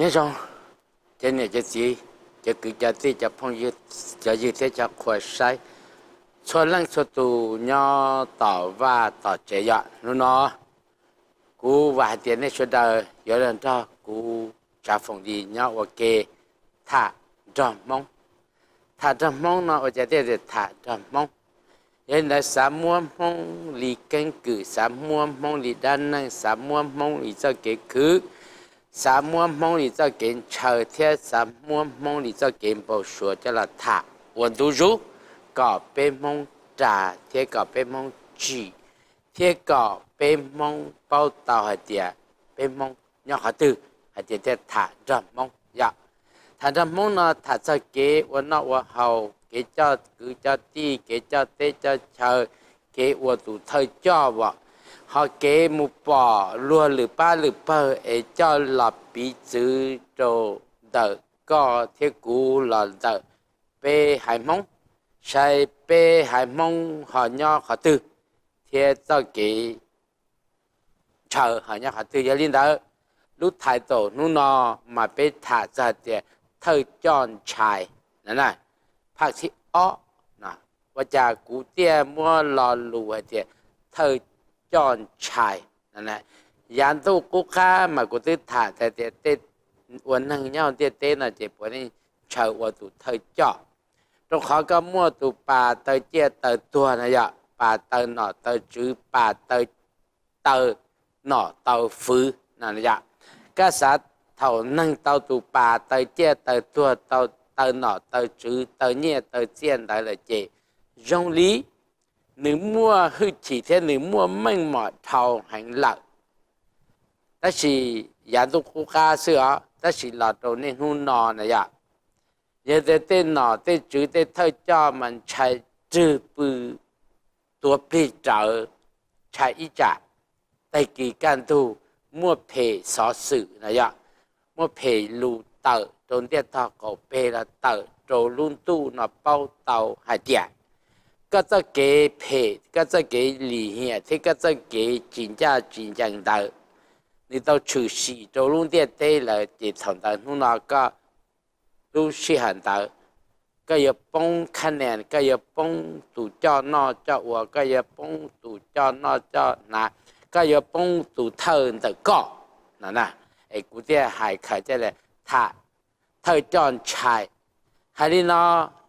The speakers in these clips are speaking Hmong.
Nyob zoo cov niam cov txiv, cov kwv cov tij, cov phooj ywg, cov ywg thiab cov qhua saib txhua leej txhua tus nyob tom vaj tom tsev yom. Hnub no kuv vam hais tias nej sawv daws yuav los nrog kuv Tsav Foom Lis nyob ua ke tham nrog Hmoob. Tham nrog Hmoob no ua cas thiaj tias tham nrog Hmoob? Yog li ntawd xav muab Hmoob li keeb kwm, xav muab Hmoob li dab neeg, xav muab Hmoob li txoj kev khwv, xav muab Hmoob li txoj kev ntshaw thiab xav muab Hmoob li txoj kev npau suav coj los tham ua ntu zus kom peb Hmoob ras thiab kom peb Hmoob tsim thiab kom peb Hmoob paub tau hais tias peb Hmoob nyob qhov twg, hais tias thiaj tham nrog Hmoob yom. Tham nrog Hmoob no tham txog kev ua noj ua haus, kev coj kwv coj tij, kev coj teb coj chaw, kev ua tus thawj coj vom, ho kev mus pom luag lwm pab lwm pawg es coj los piv txwv rau ntawm koj thiab kuv los ntawm peb haiv Hmoob, saib peb haiv Hmoob ho nyob qhov twg thiab txoj kev ntshaw ho nyob qhov twg. Yog li ntawd, lub thaiv taum hnub no mas peb tham txog tias thawj coj ntshai na, phaj thib ob. Ua cas kuv thiaj muab lo lus hais tias thawj coj ntshai? Yav ntuj qub qab mas kuv twb tham txog tias tej ua neeg nyob ntiaj teb no ces puav leej ntshaw ua tus thawj coj, rau qhov koj muaj tus pas taw ciaj taw tuag no yom, pas taw nom taw tswv, pas taw taw nom taw fwv no yom. Koj xav, thaum neeg tau tus pas taw ciaj taw tuag, tau taw nom taw tswv, taw nyiaj taw txiaj ntawd lawm ces zoo li nws muaj hwj chim thiab nws muaj meej mom dhau heev lawm. Tab sis yav ntuj qub qab xwb os, tab sis los rau niaj hnub no na yom, yog tias tej nom tej tswv tej thawj coj mas ntshai rwg pw tuav plig rawv, ntshai ib tsam tag kis kaj ntug muaj phem xov xwm na yom, muaj phem lus tawm rau ntiaj tog qaum peg los tawm rau lub ntuj no paub tau hais tias koj txoj kev phem, koj txoj kev lim hiam thiab koj txoj kev tsis ncaj tsis ncees ntawd, nws tau tshwm sim rau lub ntiaj teb lawm ces thaum ntawd hnub no koj lub sij hawm ntawd koj yuav poob khab nia, koj yuav poob tus coj noj coj ua, koj yuav poob tus coj noj coj hnav, koj yuav poob tus thawj ntawm koj no na. Es kuv thiaj hais khaws coj li tham thawj coj ntshai. Hais li no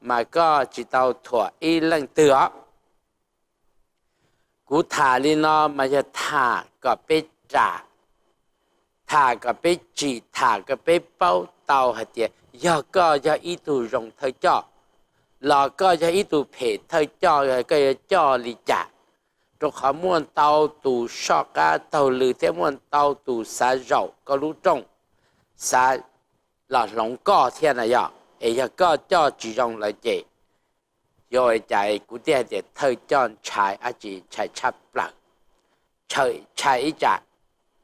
mas koj tsis tau thuam ib leej twg os. Kuv tham li no mas yog tham kom peb ras, tham kom peb tsim, tham kom peb paub tau hais tias yog koj yog ib tug zoo thawj coj los koj yog ib tug phem thawj coj, koj yuav coj li cas. Rau qhov muaj ntau tus soj qab taug lw thiab muaj ntau tus xav zaum koj lub rooj, xav los hloov koj thiab na yom. Es yog koj coj tsis zoo lawm ces yuav ua li cas? Kuv thiaj hais tias thawj coj ntshai dab tsi? Ntshai tshaj plaws. Ntshai ib tsam,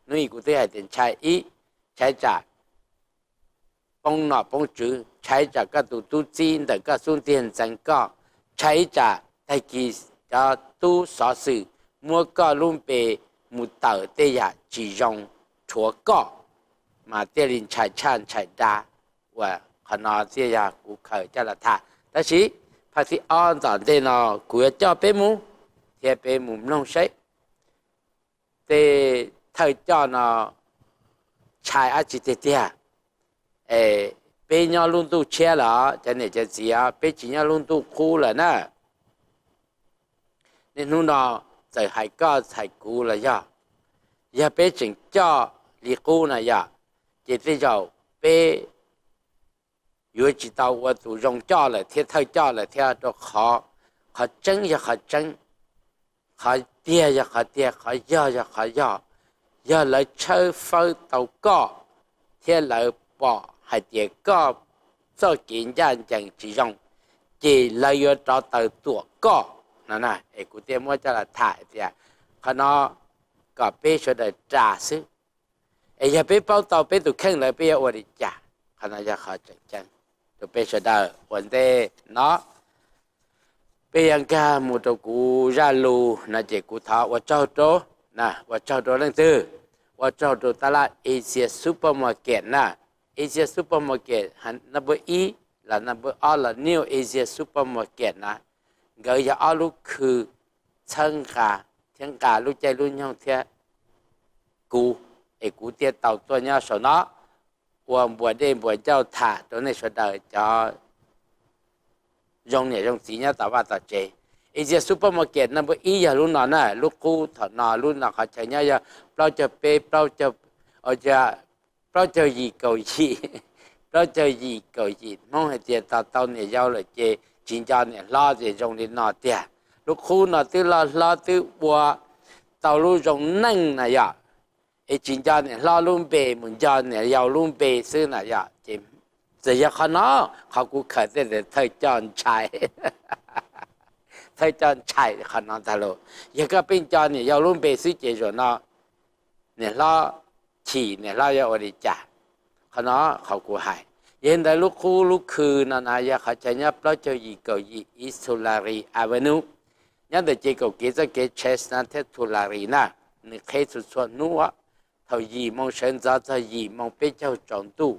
hnub ib kuv twb hais tias ntshai ib, ntshai tsam poob nom poob tswv, ntshai tsam koj tus tub txib ntawm koj xub ntiag ntxeev koj, ntshai ib tsam tag kis cov tub xov xwm muab koj lub npe mus tawm tej yam tsis zoo rhuav koj, mas thiaj li ntshai tshaj ntshai dab. Uas qhov no thiaj yog kuv khaws coj los tham. Tab sis phaj thib ob tom ntej no kuv yuav coj peb mus, thiab peb mus mloog saib tej thawj coj no ntshai dab tsi tiag tiag. Es peb nyob lub ntuj tshiab lawm, cov niam cov txiv, peb tsis nyob lub ntuj qub lawm na. Niaj hnub no txawm hais koj hais kuv los yog, yog peb tseem coj li qub na yom, ces tej zaum peb yuav tsis tau ua tus zoo coj lawm thiab thawj coj lawm thiab, rau qhov qhov tseeb yog qhov tseeb, qhov tiag yog qhov tiag, qhov yog yog qhov yog. Yog lawv tshawb fawb tau koj thiab lawv pom hais tias koj txoj kev ncaj ncees tsis zoo, ces lawv yuav rov taws tuam koj no na. Es kuv thiaj muab coj los tham tias qhov no kom peb sawv daws ras xwb. Es yog peb paub tau peb tus kheej lawm peb yuav ua li cas? Qhov no yog qhov tseem ceeb rau peb sawv daws. Ua ntej no peb yuav nkag mus rau kuv zaj lus no ces kuv thov ua tsaug rau, ua tsaug rau leej twg? Ua tsaug rau tab laj Asia Supermarket na. Asia Supermarket number ib los number ob los New Asia Supermarket na, nkawd yog ob lub khw txhawb nqa thiab nqa lub caij lub nyoog thiab kuv, es kuv thiaj tau tuaj nyob saum no ua npuas dej npuas ncauj tham rau nej sawv daws cov zoo niam zoo txiv nyob tom vaj tom tsev. Asia Supermarket number ib yog lub no na, lub qub thaum no, lub no qhov chaw nyob yog plaub caug peb, plaub caug, plaub caug yim kaum yim, plaub caug yim kaum yim. Hmoob hais tias tos tau niam yau lawm ces tsis nco niam hlob ces zoo li no tiag. Lub qub no twb loj hlob twb ua tau lub zoo neej na yom, es tsis nco niam hlob lub npe mus nco niam yau lub npe xwb na yom. Ces txawm yog qhov no, qhov kuv khaws tej thawj coj ntshai, thawj coj ntshai qhov no ntag lauj. Yog koj pheej nco niam yau lub npe xwb ces zaum no niam hlob chim, niam hlob yuav ua li cas? Qhov no qhov kuv hais. Yog li ntawd lub qub lub khw no na yog qhov chaw nyob plaub caug yim kaum yim East Tulare Avenue, nyob ntawm ces kaum kev txoj kev Chestnut thiab Tulare na. Nws qheb txhua txhua hnub thaum yim moo sawv ntxov txog yim moo peb caug tsaus ntuj.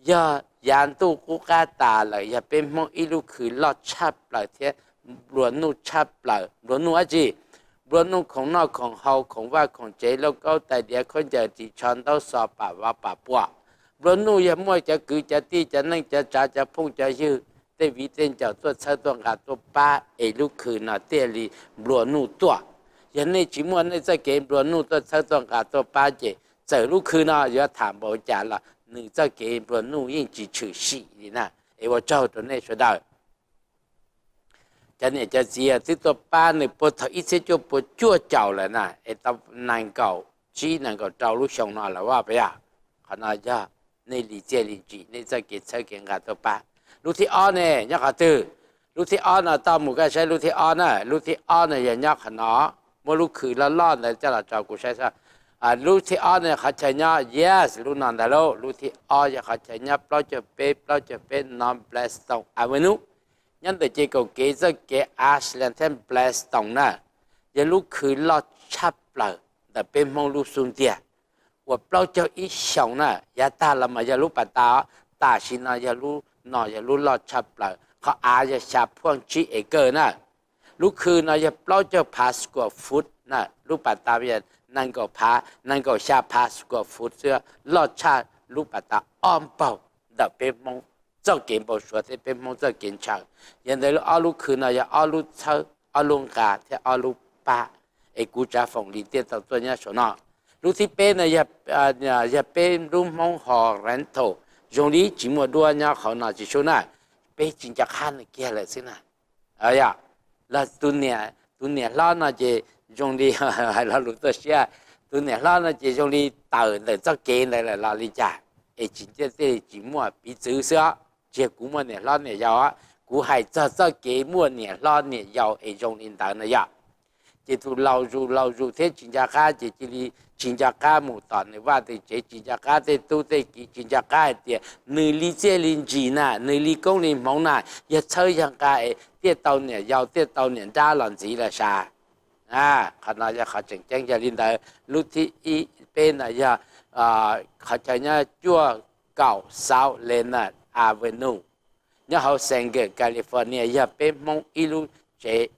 Yog yav ntuj qub qab tas lawm, yog peb Hmoob ib lub khw loj tshaj plaws thiab nplua nuj tshaj plaws. Nplua nuj dab tsi? Nplua nuj khoom noj khoom haus, khoom vaj khoom tsev, lauj kaub tais diav, khaub ncaws ris tsho, ntaub xov, pam vov pam puam. Nplua nuj yog muaj cov kwv cov tij cov neej cov tsav cov phooj cov ywg, tej viv tej ncaus tuaj txhawb tuaj nqa tuaj pab es lub khw no thiaj li nplua nuj tuaj. Yog nej tsis muaj nej txoj kev nplua nuj tuaj txhawb tuaj nqa tuaj pab ces txawm lub khw no yuav tham npaum cas los nws txoj kev nplua nuj yeej tsis tshwm sim li na. Es ua tsaug rau nej sawv daws. Cov niam cov txiv twb tuaj pab nws puag thaum ib txhiab cuaj puas cuaj caum lawm na, es tau nees nkaum tsib nees nkaum rau lub xyoo no lawm, vaj pab yog. Qhov no yog nej li txiaj li ntsim, nej txoj kev txhawb kev nqa tuaj pab. Lub thib ob ne nyob qhov twg? Lub thib ob no tau mus koj saib lub thib ob na. Lub thib ob no yog nyob qhov no, muab lub khw loj loj ntawd coj los tso kuv saib. Lub thib ob no qhov chaw nyob, yes, lub no ntag lauj. Lub thib ob yog qhov chaw nyob plaub caug peb, plaub caug peb no Blackstone Avenue, nyob ntawm ces kaum kev txoj kev Ashland thiab Blackstone na. Yog lub khw loj tshaj plaws ntawm peb Hmoob lub xub ntiag uas plaub caug ib xyoos na. Yav tag los mas yog lub pas tas, tam sim no yog lub no yog lub loj tshaj plaws. Qhov av yog xya phuaj tsib acre na. Lub khw no yog plaub caug phav square foot na, lub pas tas yog nees nkaum phav, nees nkaum xya phav square foot xwb, loj tshaj lub pas tas ob npaug ntawm peb Hmoob txoj kev npau suav thiab peb Hmoob txoj kev ntshaw. Yog ntawd ob lub khw no yog ob lub txhawb, ob lub nqa thiab ob lub pab, es kuv tsav foom li thiaj tau tuaj nyob saum no. Lub thib peb no yog peb lub Hmoob ho rental, zoo li tsis muaj duab nyob qhov no tsis sub na, peb tsis nco qab nws kiag lawm xwb na. Los tus niam hlob no ces zoo li hais lo lus tuaj siab, tus niam hlob no ces zoo li tawm ntawm txoj kev ntawd lawm los li cas, es tsis ntiaj teb tsis muaj piv txwv xwb os. Tsis yog kuv muaj niam hlob niam yau, kuv hais txog txoj kev muaj niam hlob niam yau es zoo li ntawd na yom. Ces tus laus zus laus zus thiab tsis nco qab ces cia li tsis nco qab mus tom nws vaj nws tsev, tsis nco qab tej tub tej kiv, tsis nco qab hais tias nws li txiaj li ntsim na, nws li koob li hmoov na, yog txhawb yog nqa es thiaj tau niam yau thiaj tau niam nrab los ntxiv los sav. Qhov no yog qhov tseem ceeb. Yog li ntawd lub thib peb no yog qhov chaw nyob cuaj kaum South Leonard Avenue, nyob hauv Sanger, California, yog peb Hmoob ib lub tsev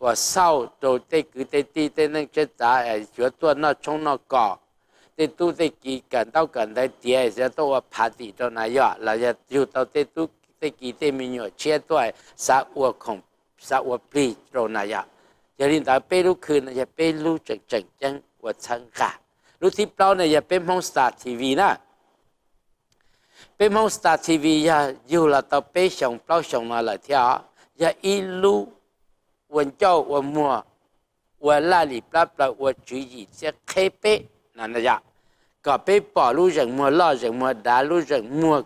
uas xauj rau tej kwv tej tij tej neej tsa txav yuav tuaj noj tshoob noj kos, tej tub tej kiv kawm ntaub kawm ntawv tiav yuav tuaj ua party rau na yom, los yog yug tau tej tub tej kiv tej me nyuam tshiab tuaj xav ua khoom, xav ua plig rau na yom. Yog li ntawd peb lub khw no yog peb lub tseem tseem ceeb ua txhawb nqa. Lub thib plaub no yog peb Hmoob Star T V na. Peb Hmoob Star T V yog yug los tau peb xyoos plaub xyoos no lawm thiab os. Yog ib lub ua ncauj ua muag, ua laj lim plab plaws, ua tswv yim thiab qheb peb na yom, kom peb pom lub zeem muag loj zeem muag dav, lub zeem muag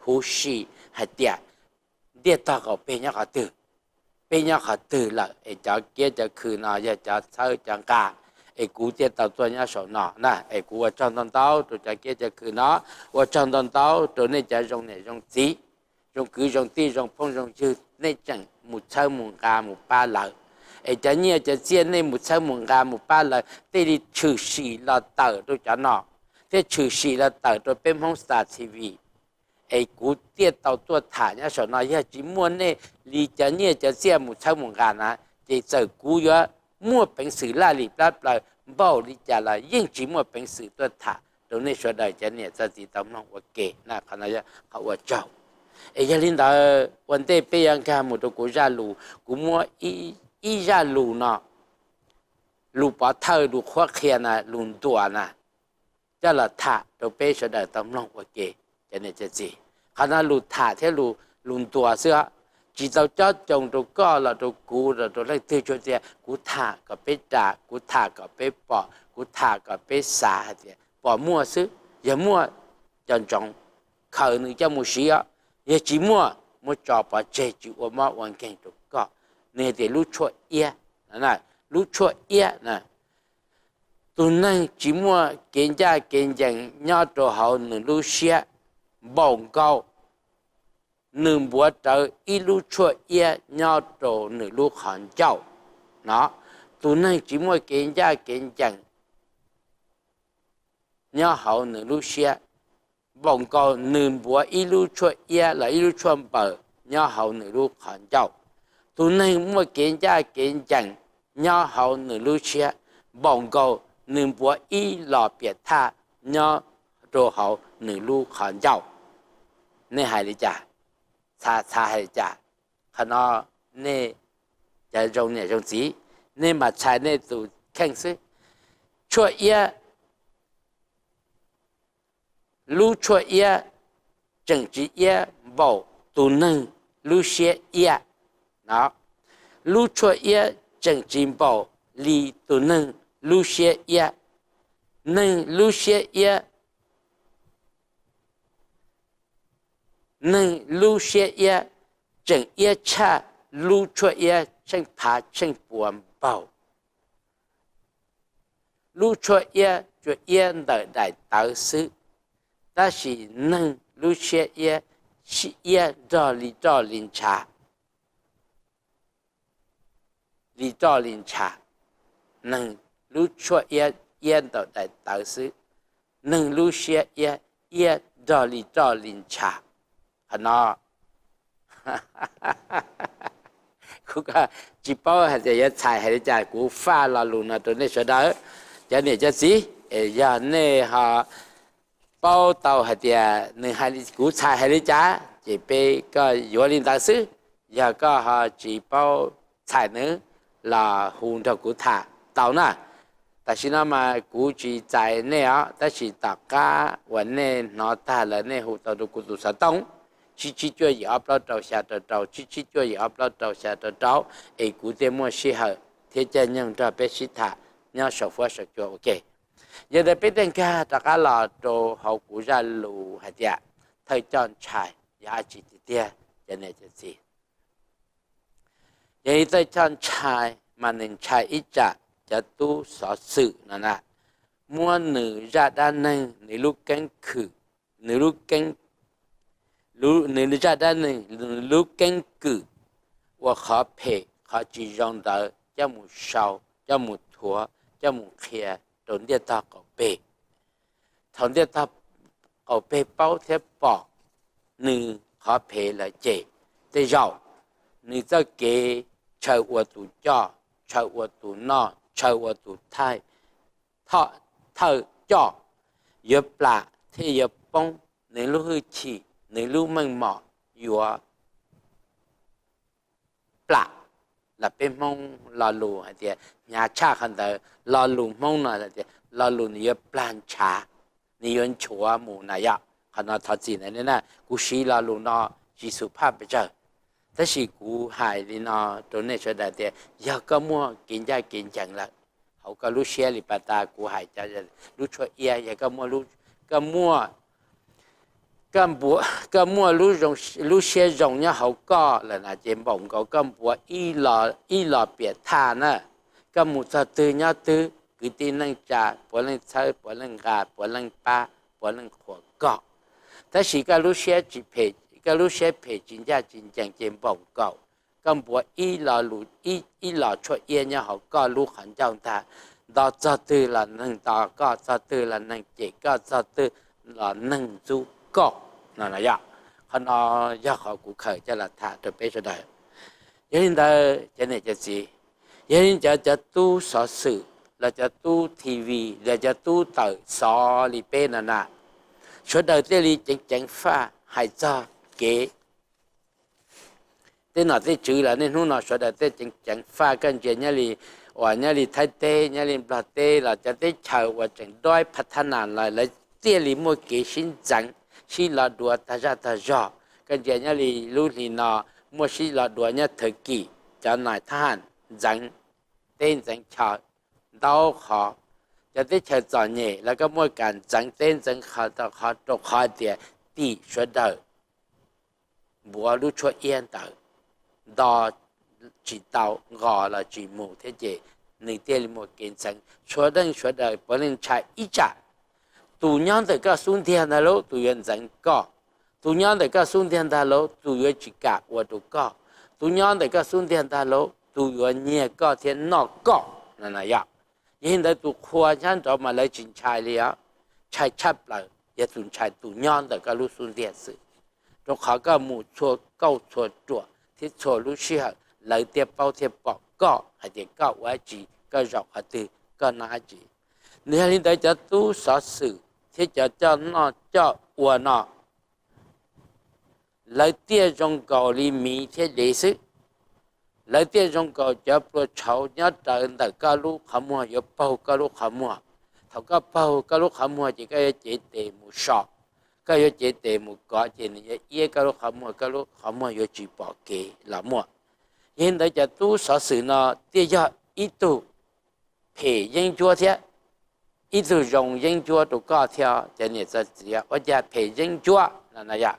huv si hais tias ntiaj tog qaum peg nyob qhov twg, peb nyob qhov twg lawm. Es cov kiab cov khw no yog cov txhawb cov nqa, es kuv thiaj tau tuaj nyob saum no na. Es kuv ua tsaug ntau ntau rau cov kiab cov khw no, ua tsaug ntau ntau rau nej cov zoo niam zoo txiv, zoo kwv zoo tij, zoo phooj zoo ywg, nej tseem mus txhawb mus nqa mus pab lawv. Es cov nyiaj cov txiaj nej mus txhawb mus nqa mus pab lawv thiaj li tshwm sim los tawm rau cov no, thiab tshwm sim los tawm rau peb Hmoob Star T V. Es kuv thiaj tau tuaj tham nyob saum no, yog tsis muaj nej li cov nyiaj cov txiaj mus txhawb mus nqa na, ces txawm kuv yuav muaj peev xwm laj lim plab plaws npaum li cas los yeej tsis muaj peev xwm tuaj tham rau nej sawv daws cov niam txiv tau mloog ua ke na. Qhov no yog qhov ua tsaug. Es yog li ntawd ua ntej peb yuav nkag mus rau kuv zaj lus, kuv muab ib zaj lus no, lus pov thawj, lus qhuab qhia na, lus ntuas na, coj los tham rau peb sawv daws tau mloog ua ke. Cov niam cov txiv, qhov no lus tham thiab lus ntuas xwb, tsis tau cob coo rau koj los rau kuv los rau leej twg tsuas tias kuv tham kom peb ras, kuv tham kom peb pom, kuv tham kom peb xav hais tias pom muaj xwb. Yog muaj, cov ntsoov khaws nws coj mus siv os. Yog tsis muaj, muab tso pov tseg, tsis ua mob ua nkeeg rau koj. Nws hais tias lub tshuaj iab, lub tshuaj iab na, tus neeg tsis muaj kev ncaj kev ncees nyob rau hauv nws lub siab, npaum nkaus nws npuav rawv ib lub tshuaj iab nyob rau nws lub qhov ncauj no. Tus neeg tsis muaj kev ncaj kev ncees nyob hauv nws lub siab, npaum nkaus nws npuav ib lub tshuaj iab los ib lub tshuaj npawm nyob hauv nws lub qhov ncauj. Tus neeg muaj kev ncaj kev ncees nyob hauv nws lub siab, npaum nkaus nws npuav ib los piam thaj nyob rau hauv nws lub qhov ncauj. Nej hais li cas? Txhais txhais hais li cas? Qhov no nej cov zoo niam zoo txiv, nej mam txhais nej tus kheej xwb. Tshuaj iab, lub tshuaj iab tseem tsis iab npaum tus neeg lub siab iab no. Lub tshuaj iab tseem tsis npaum li tus neeg lub siab iab. Neeg lub siab iab, neeg lub siab iab tseem iab tshaj lub tshuaj iab tsheej phav tsheej pua npaug. Lub tshuaj iab tsuas iab ntawm daim tawv xwb, tab sis neeg lub siab iab, iab nrog li roj li ntshav, li roj li ntshav. Neeg lub tshuaj iab iab ntawm daim tawv xwb, neeg lub siab iab iab nrog li roj li ntshav. Qhov no kuv tsis paub hais tias yuav txhais hais li cas, kuv faj lo lus no rau nej sawv daws cov niam cov txiv. Yog nej ho paub tau hais tias nws, kuv txhais hais li cas ces peb, koj yuav li ntawd xwb. Yog koj ho tsis paub txhais nws los hu nrog kuv tham tau na. Tam sim no mas kuv tsis txais nej os, tab sis tom qab uas nej hnov tag lawm nej hu tau rau kuv tus xov tooj tsib tsib cuaj yim ob plaub rau xya rau rau, tsib tsib cuaj yim ob plaub rau xya rau rau, es kuv thiaj muaj sij hawm thiab caij nyoog nrog peb sib tham nyob saum fuab saum cua ua ke. Yog ntawd peb thiaj nkag rov qab los rau hauv kuv zaj lus hais tias thawj coj ntshai yog dab tsi tiag tiag, cov niam cov txiv. Yog li thawj coj ntshai mas nws ntshai ib tsam cov tub xov xwm no na, muab nws zaj dab neeg, nws lub keeb kwm, nws lub keeb, nws zaj dab neeg, nws lub keeb kwm uas qhov phem qhov tsis zoo ntawd coj mus sau, coj mus thuav, coj mus qhia rau ntiaj tog qaum peg. Thaum ntiaj tog qaum peg paub thiab pom nws qhov phem lawm ces tej zaum nws txoj kev tshaw ua tus coj, tshaw ua tus noj, tshaw ua tus thaij, thawj coj yuav plam thiab yuav poob, nws lub hwj chim, nws lub meej mom yuav plam. Los peb Hmoob lo lus hais tias hnyav tshaj qhov ntawd, lo lus Hmoob no hais tias lo lus nws yuav plam ntshav, nws yuav nchuav mus na yom. Qhov no thov txim na, kuv siv lo lus no tsis xu phaj pes tsawg, tab sis kuv hais li no rau nej sawv daws tias yog koj muaj kev ncaj kev ncees lawm hauv koj lub siab li pas tas kuv hais cov lub tshuaj iab, yog koj muaj, koj muaj lub siab zoo nyob hauv koj lawm na ces npaum nkaus koj npuav ib los piam thaj na, koj mus txog twg nyob twg kwv tij neej tsa puav leej txhawb, puav leej nqa, puav leej pab, puav leej qhuas koj. Tab sis koj lub siab tsis phem, koj lub siab phem tsis ncaj tsis ncees ces npaum nkaus koj npuav ib los tshuaj iab nyob hauv koj lub qhov ncauj ntag, nto txog twg los neeg nto koj, txog twg los neeg cem koj, txog twg los neeg ntxub koj no yom. Qhov no yog qhov kuv khaws coj los tham rau peb sawv daws. Yog li ntawd cov niam cov txiv, yog li cov, cov tub xov xwm los cov tub T V los cov tub tawm xov li peb no na, sawv daws thiaj li ceev ceev faj hais txog kev tej nom tej tswv los niaj hnub no sawv daws thiaj ceev ceev faj. Koj ntsia nyob li, uas nyob li Thaib teb, nyob li Nplog teb los cov teb chaws uas tseem duab phav thab nas los lawv thiaj li muaj kev sib ntxeev, sib lo duav tag zaj tag zog. Koj ntsia nyob li lub hli no muaj sib lo duav nyob Thawv Kim, cov nais thab ham ntxeev teb ntxeev chaw ntau qhov. Cov teb chaws txom nyem los koj muaj kam ntxeev teb ntxeev chaw ntau qhov rau qhov tias tim sawv daws npuav lub tshuab iab ntawd, nto tsis tau, nqos los tsis mus thiab ces nws thiaj li muaj kev ntxeev. Sawv daws, sawv daws puav leej ntshai ib tsam tus nyob ntawm koj xub ntiag ntag lauj tus yuav ntxeev koj, tus nyob ntawm koj xub ntiag ntag lauj tus yuav tsis kam ua rau koj, tus nyob ntawm koj xub ntiag ntag lauj tus yuav nyiag koj thiab noj koj no yom. Yog li ntawd tus qhua nyob nraud mas lawv tsis ntshai li os, ntshai tshaj plaws yog tus ntshai tus nyob ntawm koj lub xub ntiag xwb. Rau qhov koj mus txhua kauj txhua ruam thiab txhua lub sij hawm lawv thiaj paub thiaj pom koj hais tias koj ua dab tsi, koj zaum qhov twg, koj noj dab tsi. Nws yog li ntawd cov tub xov xwm thiab cov coj noj coj ua no lawv thiaj zoo nkaus li miv thiab dev xwb. Lawv thiaj zoo nkaus cov plua tshauv nyob rawv ntawm koj lub qhov muag yuav paug koj lub qhov muag. Thaum koj paug koj lub qhov muag ces koj yuav cev tes mus so, koj yuav cev tes mus kov ces nws yuav iab koj lub qhov muag, koj lub qhov muag yuav tsis pom kev los muaj. Yog li ntawd cov tub xov xwm no thiaj yog ib tug phem yeeb ncuab thiab ib tug zoo yeeb ncuab rau koj thiab. Cov niam txiv, ua cas phem yeeb ncuab no yom?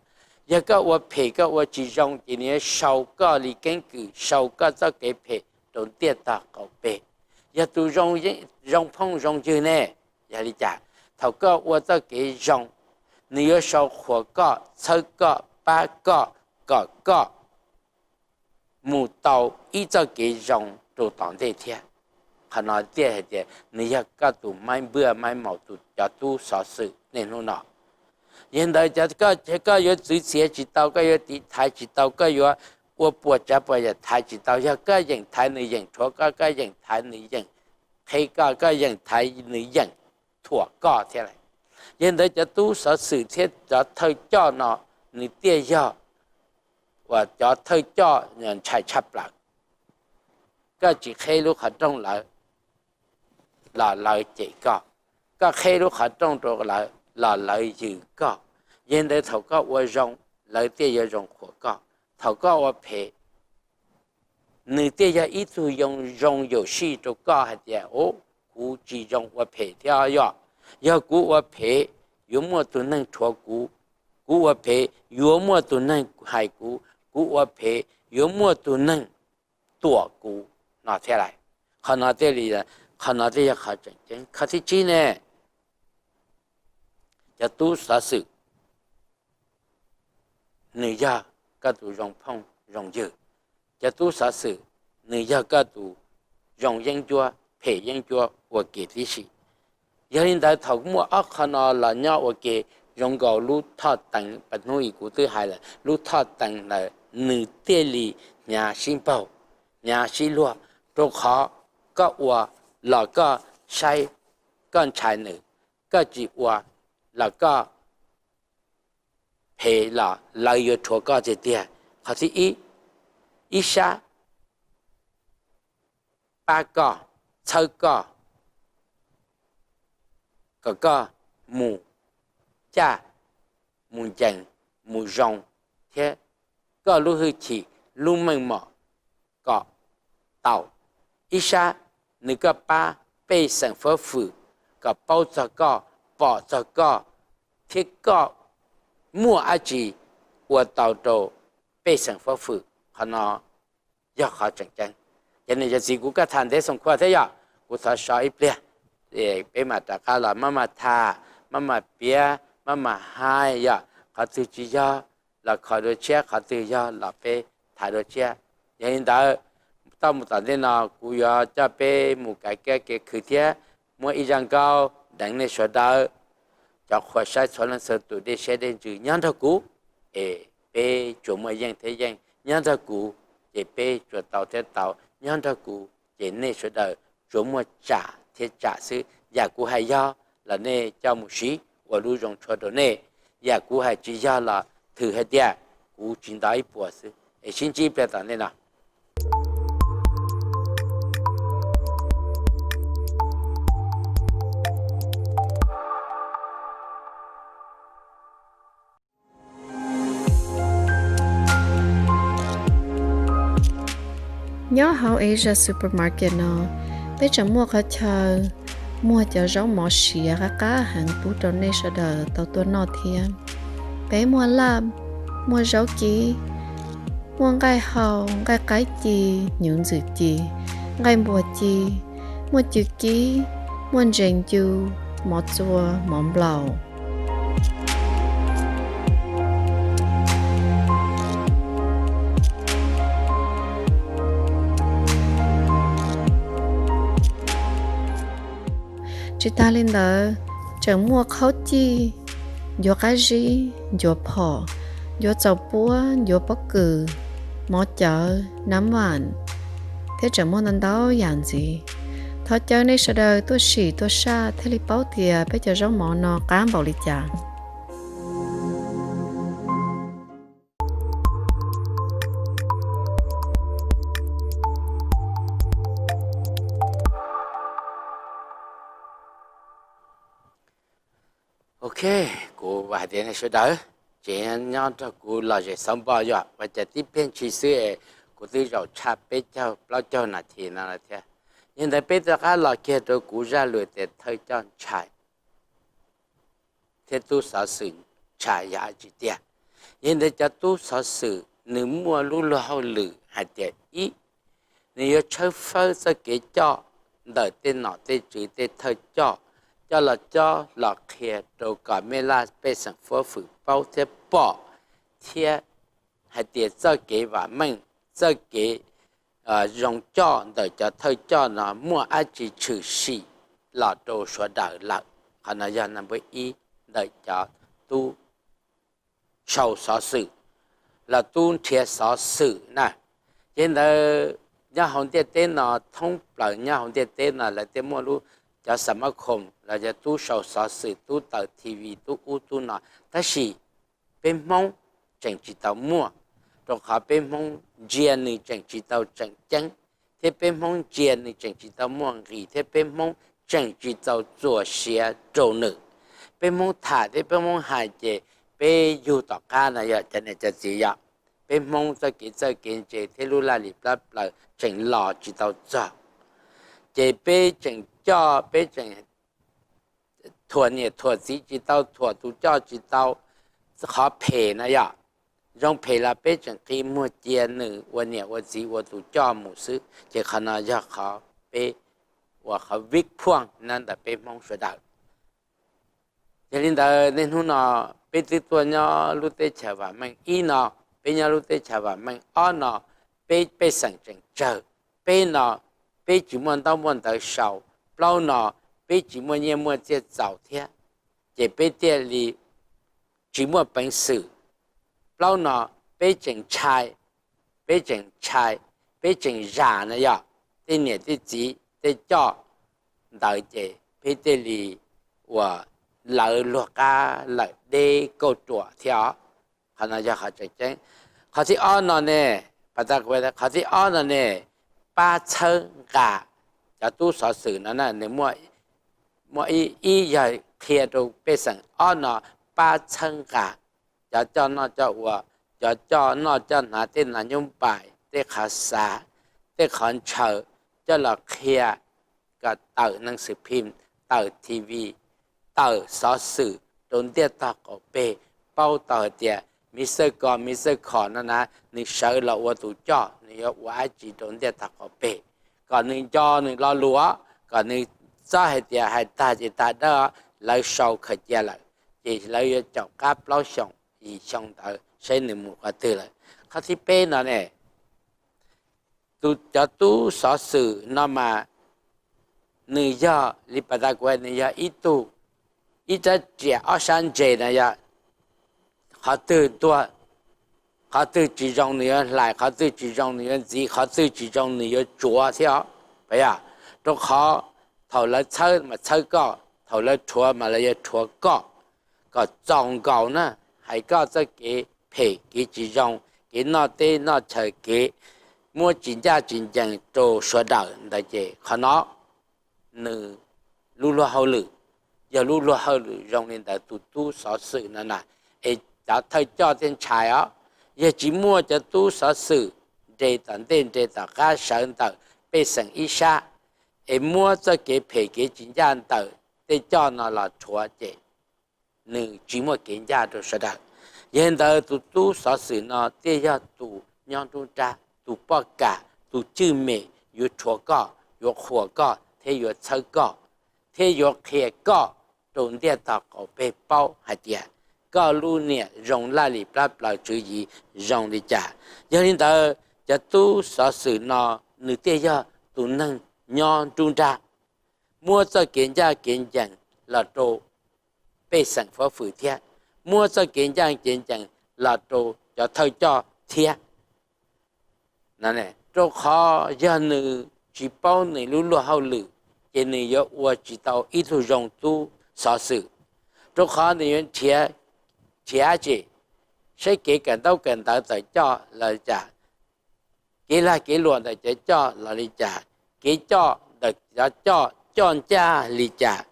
Yog koj ua phem koj ua tsis zoo ces nws yuav sau koj li keeb kwm, sau koj txoj kev phem rau ntiaj tog qaum peg. Yog tus zoo phooj zoo ywg ne, yog li cas thaum koj ua txoj kev zoo, nws yuav sau qhuas koj, txhawb koj, pab koj, kom koj mus tau ib txoj kev zoo rau tom ntej thiab. Qhov no thiaj hais tias nws yog koj tus maib npuaj maib maus, tus, cov tub xov xwm niaj hnub no. Yog li ntawd koj yuav txwv txiav tsis tau, koj yuav tiv thaiv tsis tau, koj yuav ua puas tsav puas yam thaiv tsis tau. Yog koj yeem thaiv nws yeem rhuav koj, koj yeem thaiv nws yeem qheb koj, koj yeem thaiv nws yeem thuam koj thiab lawm. Yog li ntawd cov tub xov xwm thiab cov thawj coj no nws thiaj yog uas cov thawj coj ntshai tshaj plaws. Koj tsis qheb lub qhov rooj lawv los lawv cem koj, koj qheb lub qhov rooj rau lawv los lawv yws koj. Yog li ntawd thaum koj ua zoo, lawv thiaj yuav zoo qhuas koj. Thaum koj ua phem, nws thiaj yog ib tug zoo yaum sij rau koj hais tias, u, kuv tsis zoo ua phem thiab yom. Yog kuv ua phem, yuav muaj tus neeg rhuav kuv, kuv ua phem yuav muaj tus neeg hais kuv, kuv ua phem yuav muaj tus neeg tuam kuv no thiab lawm. Qhov no thiaj li, qhov no thiaj yog qhov tseem ceeb. Qhov thib tsib ne, cov tub xov xwm nws yog koj tus zoo phooj zoo ywg. Cov tub xov xwm nws yog koj tus zoo yeeb ncuab, phem yeeb ncuab ua ke tib si. Yog li ntawd thaum muaj ob qho no los nyob ua ke, zoo nkaus lub thoj teev, pab hnub ib kuv twb hais lawm, lub thoj teev ntawd nws thiaj li hnyav sib npaug, hnyav sib luag, rau qhov koj ua los koj saib, koj ntshai nws, koj tsis ua los koj phem los lawv yuav rhuav koj tiag tiag. Qhov thib ib, ib sab pab koj, txhawb koj, kom koj mus caj, mus ncees, mus zoo, thiab koj lub hwj chim, lub meej mom kom tau. Ib sab nws koj pab pej xeem fab fwm kom paub txog koj, pom txog koj, thiab koj muaj dab tsi ua tau rau pej xeem fab fwm. Qhov no yog qhov tseem ceeb. Ces niam cov txiv, kuv koj tham ntev xoom khua thiab yom, kuv thov so ib pliag, peb mam rov qab los maj mam tham, maj mam piav, maj mam hais yom. Qhov twg tsis yog los kho dua tshiab, qhov twg yog los peb tham dua tshiab. Yog li ntawd, toj mus tom ntej no kuv yuav coj peb mus kav kiab kev khwv thiab. muaj ib zaj nkauj deev nej sawv daws cov qhua saib txhua leej txhua tus dej siab dej ntsws nyob nrog kuv, es peb tsuas muaj yeej thiab yeej nyob nrog kuv, ces peb tsuas tau thiab tau nyob nrog kuv, ces nej sawv daws tsuas muaj tsam thiab tsam xwb. Yam kuv hais yog los nej coj mus siv ua lub zoo tshua rau nej, yam kuv hais tsis yog los thwm hais tias kuv tsis nto ib puas xwb. Es sib ntsib pliag tom ntej no. Nyob hauv Asia Supermarket no, peb tseem muaj qhov chaw muag cov zaub mov siav qab qab heev pub rau nej sawv daws tau tuaj noj thiab. Peb muaj laj, muaj zaub kib, muaj nqaij hau, nqaij qaib ci, hnyuv ntxwm ci, nqaij npua ci, muaj cw kib, muaj ntses ncu, mov txua, mov nplaum. Tsis tas li ntawd, tseem muaj qhaub cij, ncuav qab zib, ncuav phom, ncuav txaus puab, ncuav pob kws, mov cawv, nab vam, thiab tseem muaj ntau ntau yam ntxiv. Thov caw nej sawv daws tuaj sim tuaj saj thiaj li paub tias peb cov zaub mov no qab npaum li cas. Ok, kuv vam hais tias nej sawv daws tseem nyob nrog kuv lom zem xov npog yom, ua cas tib pliag ntshis xwb es kuv twb zaum tshaj peb caug plaub caug nas this no lawm thiab. Yog li ntawd peb rov qab los kiag rau kuv zaj lus tias thawj coj ntshai thiab tub xov xwm ntshai yog dab tsi tiag. Yog li ntawd cov tub xov xwm nws muaj lub luag hauj lwm hais tias ib, nws yuav tshawb fawb txoj kev coj ntawm tej nom tej tswv tej thawj coj, coj los cob los qhia rau kom mej laj pej xeem fuab fwm paub thiab pom, thiab hais tias txoj kev vam meej, txoj kev zoo coj ntawm cov thawj coj no muaj dab tsi tshwm sim los rau sawv daws lawm. Qhov no yog nab npawb ib ntawm cov tub sau xov xwm los tub nrhiav xov xwm na. Yog li ntawd nyob hauv ntiaj teb no, thoob plaws nyob hauv ntiaj teb no lawv thiaj muaj lub, cov xav mab khoom los yog tub sau xov xwm, tub taws T V, tub ub tub no, tab sis peb Hmoob tseem tsis tau muaj, rau qhov peb Hmoob ntsia nws tseem tsis tau tseem ceeb, thiab peb Hmoob ntsia nws tseem tsis tau muaj nqis, thiab peb Hmoob tseem tsis tau txuas siav rau nws. Peb Hmoob tham thiab peb Hmoob hais ces peb yug tom qab no yog cov niam cov txiv yom, peb Hmoob txoj kev txawj kev ntse thiab lub laj lim plab plaws tseem los tsis tau txog, ces peb tseem coj, peb tseem thuam niam thuam txiv tsis tau, thuam tus coj tsis tau. Qhov phem no yom, zoo phem los peb tseem qi muag cia nws ua niam ua txiv ua tus coj mus xwb, ces qhov no yog qhov peb ua qhov vib phuaj no ntawm peb Hmoob sawv daws. Yog li ntawd niaj hnub no peb twb tuaj nyob lub teb chaws vam meej ib no, peb nyob lub teb chaws vam meej ob no, peb pej xeem tseem tsawg, peb no peb tsis muaj ntaub muaj ntawv sau, plaub no peb tsis muaj nyiaj muaj txiaj txaus thiab, ces peb thiaj li tsis muaj peev xwm. Plaub no peb tseem ntshai, peb tseem ntshai, peb tseem zam no yog tej niam tej txiv tej coj ntawd ces peb thiaj li uas lawv luag qab lawm deb kauj ruam thiab os. Qhov no yog qhov tseem ceeb. Qhov thib ob no ne, qhov thib ob no ne, pab txhawb nqa. Cov tub xov xwm no na nws muaj ib yog qhia rau pej xeem, ob no pab txhawb nqa cov coj noj coj ua, cov coj noj coj hnav tej nas nyob npais, tej qhov xav, tej qhov ntshaw, coj los qhia kom tawm neeg xwm phim, tawm T V, tawm xov xwm rau ntiaj tog qaum peg, paub tau hais tias Miv Xawj Kos, Miv Xawj Khom no na nws sawv los ua tus coj nws yuav ua dab tsi rau ntiaj tog qaum peg, kom nws nco nws lo lus, kom nws txhob hais tias hais tag ces tag dawb, lawv sau khaws cia lawm, ces lawv yuav caum qab plaub xyoos yim xyoo ntawd saib nws mus qhov twg lawm. Qhov thib peb no ne, tus cov tub xov xwm no mas nws yog li pas tas kuv hais, nws yog ib tug, ib rab riam ob sab ntse na yog, qhov twg tuag, qhov twg tsis zoo nws yuav hlais, qhov twg tsis zoo nws yuav ntxiv, qhov twg tsis zoo nws yuav tsuav thiab os. Rau qhov thaum lawv txhawb mas txhawb koj, thaum lawv rhuav mas lawv yuav rhuav koj, kom txaus nkaus na, hais koj txoj kev phem kev tsis zoo, kev noj teb noj chaw, kev muab tsis ncaj tsis ncees rau sawv daws ntawd ces qhov no nws lub luag hauj lwm, yog lub luag hauj lwm zoo li ntawd tus tub xov xwm no na, es cov thawj coj thiaj ntshai os. Yog tsis muaj cov tub xov xwm nres tom ntej nres tom qab sawv ntawm pej xeem ib sab, es muab txoj kev phem kev tsis ncaj ntawm tej coj no los rhuav ces nws tsis muaj kev ncaj rau sawv daws. Yog li ntawd tus tub xov xwm no thiaj yog tus nyob nruab nrab, tus poj kam, tus cwj mem yuav rhuav koj, yuav qhuas koj thiab yuav txhawb koj, thiab yuav qhia koj rau ntiaj tog qaum peg paub hais tias koj lub niam zoo laj lim plab plaws tswv yim zoo li cas. Yog li ntawd cov tub xov xwm no nws thiaj yog tus neeg nyob nruab nrab, muab txoj kev ncaj kev ncees los rau pej xeem fab fwm thiab, muab txoj kev ncaj kev ncees los rau cov thawj coj thiab. Rau qhov yog nws tsis paub nws lub luag hauj lwm, ces nws yuav ua tsis tau ib tug zoo tub xov xwm. Rau qhov nws yuav nrhiav, nrhiav tsis, saib kev kawm ntaub kawm ntawv tawm coj los li cas, kev lag kev luam ntawm cov coj los li cas, kev coj ntawm cov coj coj ncaj li cas,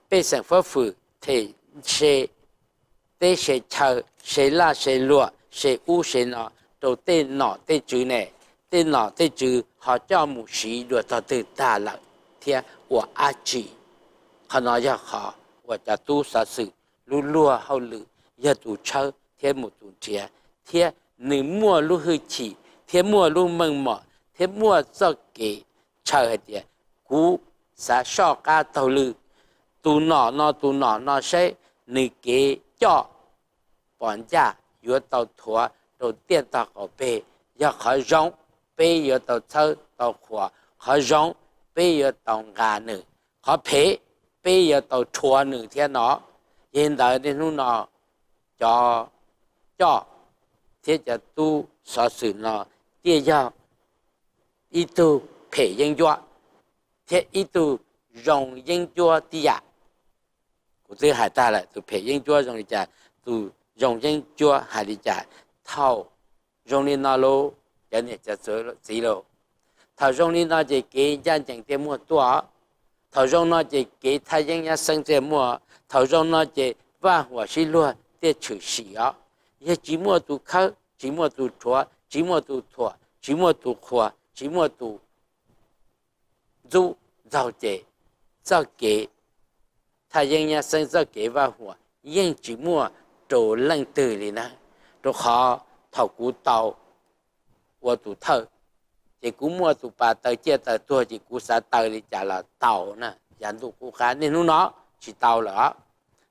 pej xeem fab fwm them se teb se chaw, se laj se luam, se ub se no rau tej nom tej tswv ne, tej nom tej tswv ho coj mus siv dua tog twg tag lawm thiab ua dab tsi. Qhov no yog qhov uas cov tub xov xwm lub luag hauj lwm yog tus tshawb thiab mus tus nrhiav, thiab nws muaj lub hwj chim thiab muaj lub meej mom thiab muaj txoj kev ntshaw hais tias kuv xav soj qab taug lw tus nom no tus nom no saib nws kev coj pom ncaj yuav tau thuav rau ntiaj tog qaum peg. Yog qhov zoo, peb yuav tau txhawb tau qhuas, qhov zoo, peb yuav tau nqa nws, qhov phem, peb yuav tau rhuav nws thiab no. Yog li ntawd niaj hnub no cov coj thiab cov tub xov xwm no thiaj yog ib tug phem yeeb ncuab thiab ib tug zoo yeeb ncuab tib yam. Kuv twb hais tag lawm, tus phem yeeb ncuab zoo li cas, tus zoo yeeb ncuab hais li cas. Thaum zoo li no lauj, cov niam cov txiv lauj, thaum zoo li no ces kev ncaj ncees thiaj muaj tuaj. Thaum zoo no ces kev thaj yeeb nyab xeeb thiaj muaj. Thaum zoo no ces vaj huam sib luag thiaj tshwm sim os. Yog tsis muaj tus khawb, tsis muaj tus rhuav, tsis muaj tus thuam, tsis muaj tus qhuas, tsis muaj tus ntxub ntxaug ces txoj kev thaj yeeb nyab xeeb, txoj kev vaj huam yeej tsis muaj rau leej twg li na. Rau qhov thaum kuv tau ua tus thawj, ces kuv muaj tus pas taw ciaj taw tuag ces kuv xav taw li cas los tau na, yav ntuj qub qab. Niaj hnub no tsis tau lawm.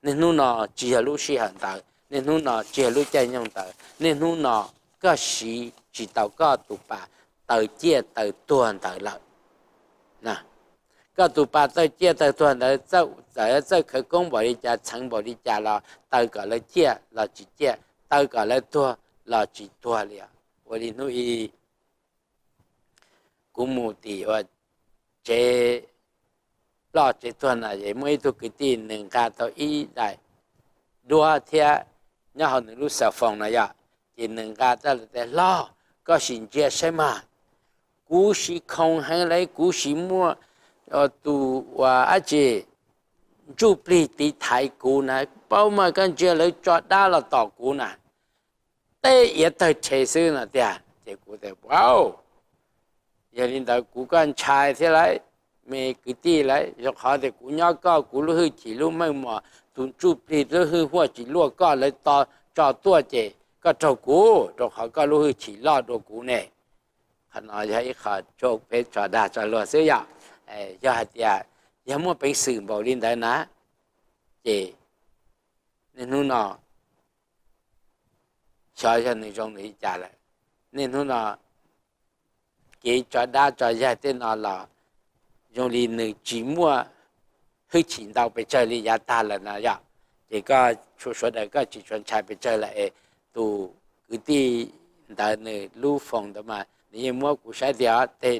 Niaj hnub no tsis yog lub sij hawm ntawd, niaj hnub no tsis yog lub caij nyoog ntawd, niaj hnub no koj siv tsis tau koj tus pas taw ciaj taw tuag ntawd lawm. Koj tus pas taw ciaj taw tuag ntawd txawm khawv koob npaum li cas, txheev npaum li cas los taw kom lawv ciaj los tsis ciaj, taw kom lawv tuag los tsis tuag li. Ua li hnub i kuv mus tim ua tsev ploj tsev tuag na, es muaj ib tug kwv tij nws nqa tau ib daim duab thiab nyob hauv nws lub xov foos no yom, ces nws nqa tau tias, Hlob, koj sim ntsia saib mas, kuv siv khoom heev lawm, kuv sim muaj tus ua dab tsi ntsuj plig tiv thaiv kuv na, paub mas koj ntsia lawv tso dab los tom kuv na, teb iav tawg rhe xwb no tiag. Ces kuv tias, Au, yog li ntawd kuv koj ntshai thiab lauj, me kwv tij lauj, rau qhov tias kuv nyob koj, kuv lub hwj chim lub meej mom, tus ntsuj plig lub hwj huaj tsis luaj koj, lawv tso tuaj ces koj raug kuv, rau qhov koj lub hwj chim loj dua kuv ne. Qhov no yog ib qho tso peb tso dag tso luag xwb yom. Yog hais tias yog muaj peev xwm npaum li ntawd na, ces niaj hnub no xyov yog nws zoo nws li cas lawm. Niaj hnub no kev tso dab tso yaig tej no los zoo li nws tsis muaj hwj chim ntau pes tsawg li, yav tag lawm no yom. Ces koj tsuas sawv daws koj tsis tshua ntshai pes tsawg lawm es tus kwv tij ntawd nws lub foos ntawd mas nws yeej muab kuv saib tias tej,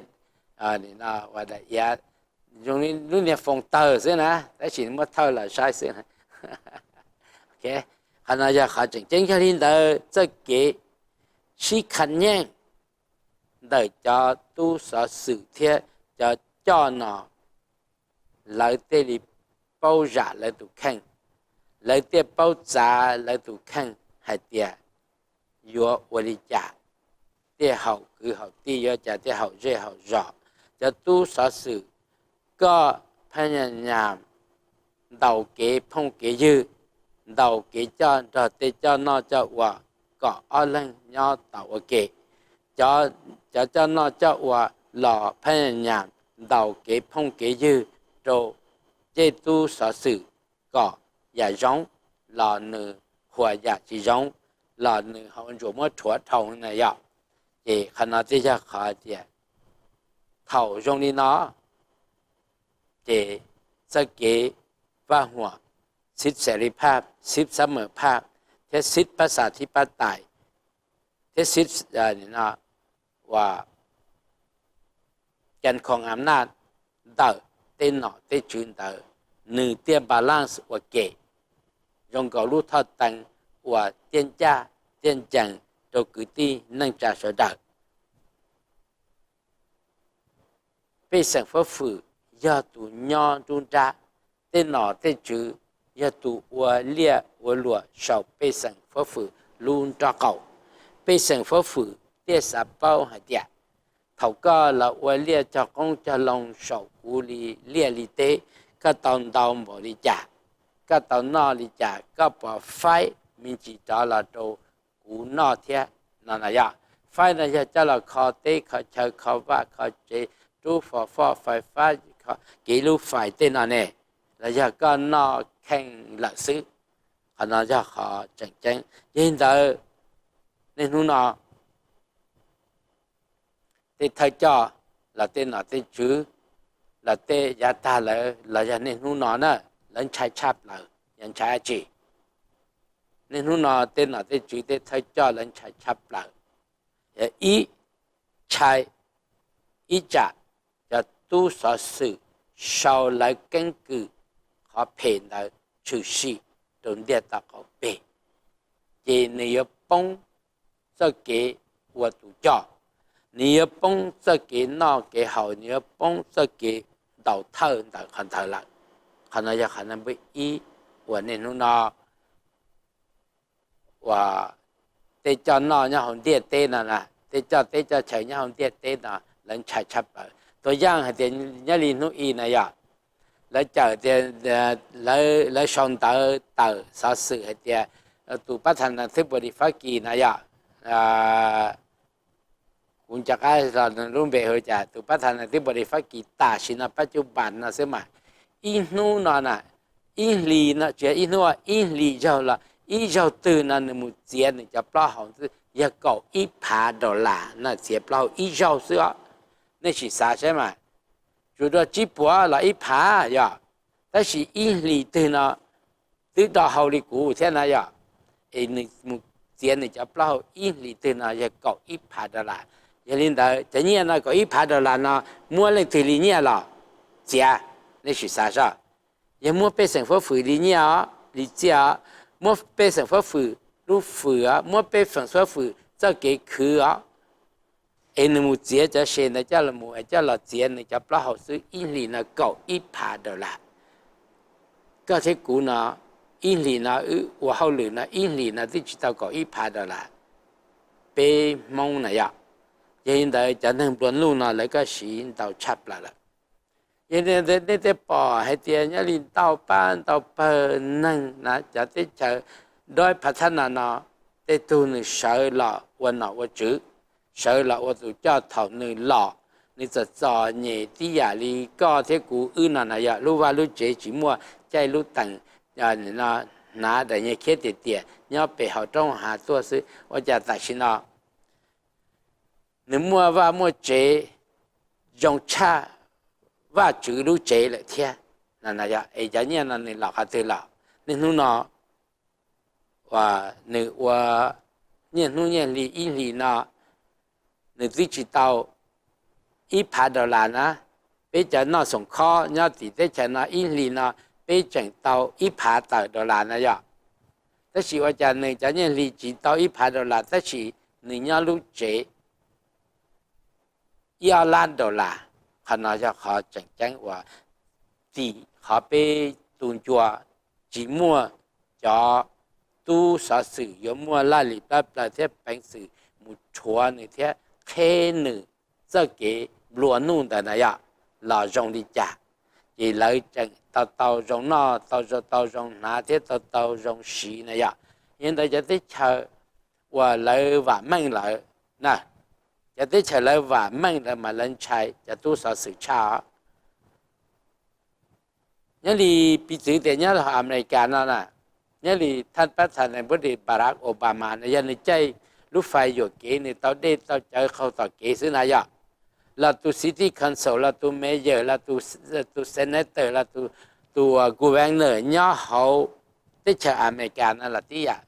ua daim iav zoo li lub niag foos tawg xwb na, tab sis muab thawj los saib xwb. Qhov no yog qhov tseem ceeb. Yog li ntawd txoj kev sib kha nyeej ntawm cov tub xov xwm thiab cov coj no, lawv thiaj li paub zam lawv tus kheej, lawv thiaj paub txav lawv tus kheej hais tias yuav ua li cas thiaj haum kwv haum tij, yuav cas thiaj haum zej haum zos. Cov tub xov xwm, koj phab nyas nyas ntaus kev phooj kev ywg, ntaus kev coj nrog tej coj noj coj ua kom ob leeg nyob tau ua ke. Cov coj noj coj ua los phab nyas nyas ntaus kev phooj kev ywg rau tej tub xov xwm kom yam zoo los nws, qhuas yam tsis zoo los nws ho ntsuas muab rhuav dhau na yom. Ces qhov no thiaj yog qhov tias thaum zoo li no ces txoj kev vaj huam, xib xas li phaj, xib xab mawm phaj, thiab xib pab xas thib pab tais, thiab xib ua cas khoom am naj ntawm tej nom tej tswv ntawd, nws thiaj balance ua ke zoo nkaus lub thoj teev uas thiaj ncaj thiaj ncees rau kwv tij neej tsa sawv daws. Pej xeem fab fwm yog tus nyob nruab nrab, tej nom tej tswv yog tus ua liaj ua luam saum pej xeem fab fwm lub nrob qaum. Pej xeem fab fwm thiaj xav paub hais tias thaum koj los ua liaj cog qoob cog loo saum kuv li liaj li teb, koj tau ntau npaum li cas, koj tau noj li cas, koj puas faib me ntsis rov los rau kuv noj thiab no na yom. Faib no yog coj los kho teb kho chaw kho vaj kho tsev, rub fo foj fais fab, kev lub fais tej no ne, los yog koj noj kheej lawm xwb. Qhov no yog qhov tseem ceeb. Yog li ntawd, niaj hnub no tej thawj coj los tej nom tej tswv los tej yav tag lawm los yog niaj hnub no na, lawv ntshai tshaj plaws. Yog ntshai dab tsi? Niaj hnub no tej nom tej tswv tej thawj coj lawv ntshai tshaj plaws. Ib, ntshai ib tsam cov tub xov xwm sau lawv keeb kwm qhov phem ntawd tshwm sim rau ntiaj teb qaum peg, ces nws yuav poob txoj kev ua tus coj, nws yuav poob txoj kev noj kev haus, nws yuav poob txoj kev ntaus thawj ntawm qhov ntawd lawm. Qhov no yog qhov no npawb ib uas niaj hnub no uas tej coj noj nyob hauv ntiaj teb no, tej coj teb coj chaw nyob hauv ntiaj teb no lawv ntshai tshaj plaws. Tus yaj hais tias nyob li hnub i no yog lawv cawm tias lawv sau ntawv tawm xov xwm hais tias tus pab tha nas thib pus dis Fab Kis no yog, kuv nco qab lub npe hu cas, tus pab tha nas thib pus dis Fab Kis tam sim no pab cub npas no xwb mas, ib hnub no na, ib hlis no tsis yog ib hnub, ib hlis zaug los ib zaug twg no nws mus txiav nws cov plaub hau xwb yog kaum ib phav dollar na, txiav plaub hau ib zaug xwb os. Nej sim xav saib mas, tsuas dua tsib puas los ib phav yog, tab sis ib hlis twg no twb do hau li kuv thiab na yog, es nws mus txiav nws cov plaub hau ib hlis twg no yog kaum ib phav dollar. Yog li ntawd cov nyiaj no kaum ib phav dollar no muab leej twg li nyiaj los txiav? Nej sim xav saib, yog muab pej xeem fab fwm li nyiaj os, li txiaj os, muab pej xeem fab fwm lub fwm os, muab pej xeem fab fwm txoj kev khwv os, es nws mus txiav cov se ntawd coj los mus es coj los txiav nws cov plaub hau xwb ib hlis no kaum ib phav dollar. Koj thiab kuv no, ib hlis no wb ua hauj lwm no ib hlis no twb tsis tau kaum ib phav dollar, peb Hmoob na yog. Yog li ntawd cov neeg nplua nuj no lawv kuj siv ntau tshaj plaws lawm. Yog li ntawd nej thiaj pom hais tias nyob li ntau pab ntau pawg neeg na cov teb chaws dab phav thab nas no, tej tug nws sawv los ua nom ua tswv, sawv los ua tus coj thaum nws los, nws txom txom nyem tib yam li koj thiab kuv wb no na yog, lub vaj lub tsev tsis muaj, caij lub teem hnav daim nyuag khiab tiag tiag nyob pem hauv roob hav tuaj xwb, ua cas tam sim no nws muaj vaj muaj tsev zoo tshaj, Vajtswv lub tsev lawm thiab. Es cov nyiaj no nws los qhov twg los? Niaj hnub no uas nws ua nyiaj hnub nyiaj hli ib hlis no, nws twb tsis tau ib phav dollar na. Peb cov noj xoom khob nyob tim teb chaws no ib hlis no peb tseem tau ib phav tawm dollar na yom. Tab sis ua cas nws cov nyiaj hli tsis tau ib phav dollar tab sis nws nyob lub tsev ib ob lab dollar? Qhov no yog qhov tseem ceeb uas tim qhov peb tus ncua tsis muaj cov tub xov xwm yuav muaj laj lim plab plaws thiab peev xwm mus rhuav nws thiab qheb nws txoj kev nplua nuj ntawd na yom, los zoo li cas. Ces lawv tseem tau tau zoo noj, tau tau zoo hnav thiab tau tau zoo siv na yom. Yog li ntawd cov teb chaws uas lawv vam meej lawm na, cov teb chaws lawv vam meej lawm mas lawv ntshai cov tub xov xwm tshaj os. Nyob li piv txwv tias nyob Amelikas no na, nyob li thaj pab thas nes npub li Barack Obama no yog nws caij lub fais yuam kev nws tau dej tau cawv qaug tom kev xwb na yom, los tus city council los tus mayor los tus senator los tus governor nyob hauv teb chaws Amelikas no los tib yam.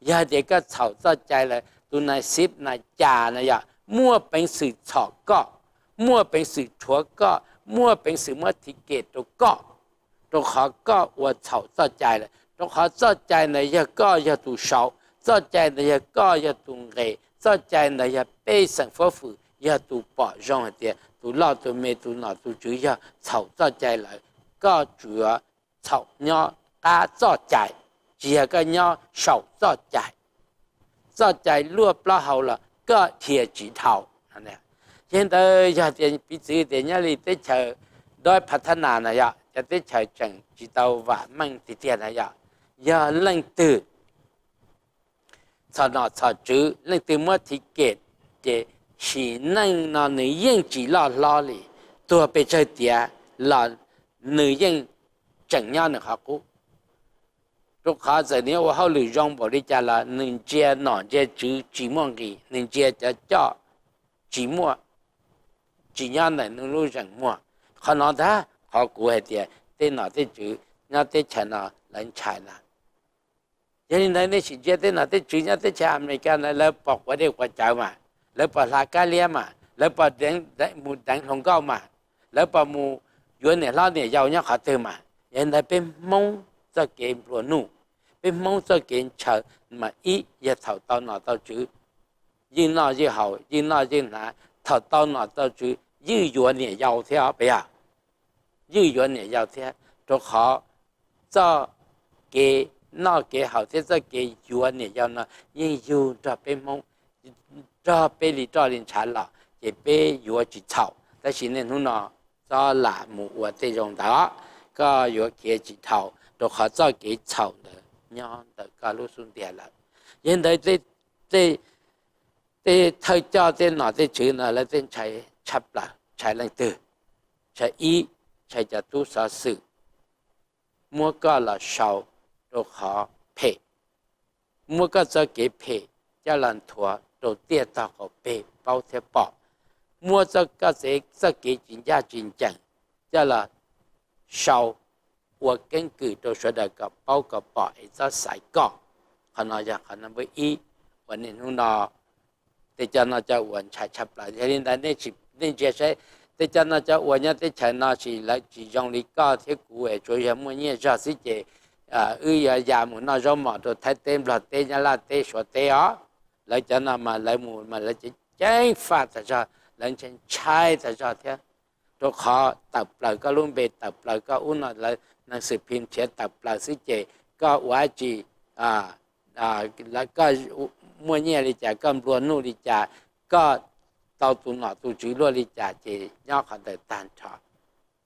Yog hais tias koj txhaum txoj cai lawm tus nais xib nais cas na yom muaj peev xwm txhom koj, muaj peev xwm rhuav koj, muaj peev xwm muab thib kem rau koj, rau qhov koj ua txhaum txoj cai lawm. Rau qhov txoj cai ntawd yog koj yog tus sau, txoj cai ntawd yog koj yog tus nqes, txoj cai ntawd yog pej xeem fuab fwm yog tus pom zoo hais tias tus loj tus me tus nom tus tswv yog txhaum txoj cai lawm. Koj tsuas yuav txhaum nyob qab txoj cai, tsis yog koj nyob saum txoj cai. Txoj cai luaj plaub hau los koj dhia tsis dhau. Yog li ntawd yog tias piv txwv tias nyob li teb chaws North Carolina na yom, cov teb chaws tseem tsis tau vam meej tiag tiag na yom, yog leej twg txhom nom txhom tswv, leej twg muab thib kem, ces sim neej no nws yeej tsis loj hlob li, tuag pes tsawg tiav los nws yeej tseem nyob nws qhov qub. Rau qhov txawm nws ua hauj lwm zoo npaum li cas los nws ntsia nom ntsia tswv tsis muaj nqis, nws ntsia cov coj tsis muaj, tsis nyob ntawm nws lub zeem muag. Qhov no ntag qhov kuv hais tias tej nom tej tswv nyob teb chaws no lawv ntshai na. Yog li ntawd nej sim ntsia tej nom tej tswv nyob teb chaws Amelikas ntawd lawv pom quav dej quav cawv mas, lawv pom hla kab liab mas, lawv pom mus deev hluas nkauj mas, lawv pom mus yuav niam hlob niam yau nyob qhov twg mas. Yog li ntawd peb Hmoob txoj kev nplua nuj, peb Hmoob txoj kev ntshaw mas ib yog thaum tau nom tau tswv ywj noj ywj haus, ywj noj ywj hnav, thaum tau nom tau tswv ywj yuav niam yau thiab os, puas yog? Ywj yuav niam yau thiab, rau qhov txoj kev noj kev haus thiab txoj kev yuav niam yau no yeej yug nrog peb Hmoob, nrog peb li roj li ntshav los ces peb yuav tsis txhaum. Tab sis niaj hnub no txhob lam mus ua tej zoo ntawd, koj yuav khiav tsis dhau, rau qhov txoj kev txhaum ntawd nyob ntawm koj lub xub ntiag lawm. Yog li ntawd tej thawj coj tej nom tej tswv no lawv tej ntshai tshaj plaws, ntshai leej twg? Ntshai ib, ntshai cov tub xov xwm muab koj los sau rau qhov phem, muab koj txoj kev phem coj los nthuav rau tiaj tog qaum peg paub thiab pom, muab koj txoj kev tsis ncaj tsis ncees coj los sau ua keeb kwm rau sawv daws kom paub kom pom es txhob xaiv koj. Qhov no yog qhov no npawb ib uas niaj hnub no tej cov nom cov uas ntshai tshaj plaws. Yog li ntawd nej ntsia saib, tej cov nom cov uas nyob teb chaws no sis lawv tsis zoo li koj thiab kuv es tsuas yog muaj nyiaj zog xwb ces wb yuav ya mus noj zaub mos rau Thaib teb, Nplog teb, Nyab Laj teb, Suav teb os. Lawv cov no mas lawv mus mas lawv ceev faj tag zog, lawv ntshai ntshai tag zog thiab, rau qhov tawm plaws koj lub npe, tawm plaws koj ub no, lawv neeg xwm phim nrhiav tawm plaws xwb ces koj ua dab tsi, koj muaj nyiaj li cas, koj nplua nuj li cas, koj tau tus nom tus tswv luaj li cas ces nyob qhov ntawd tag nrho.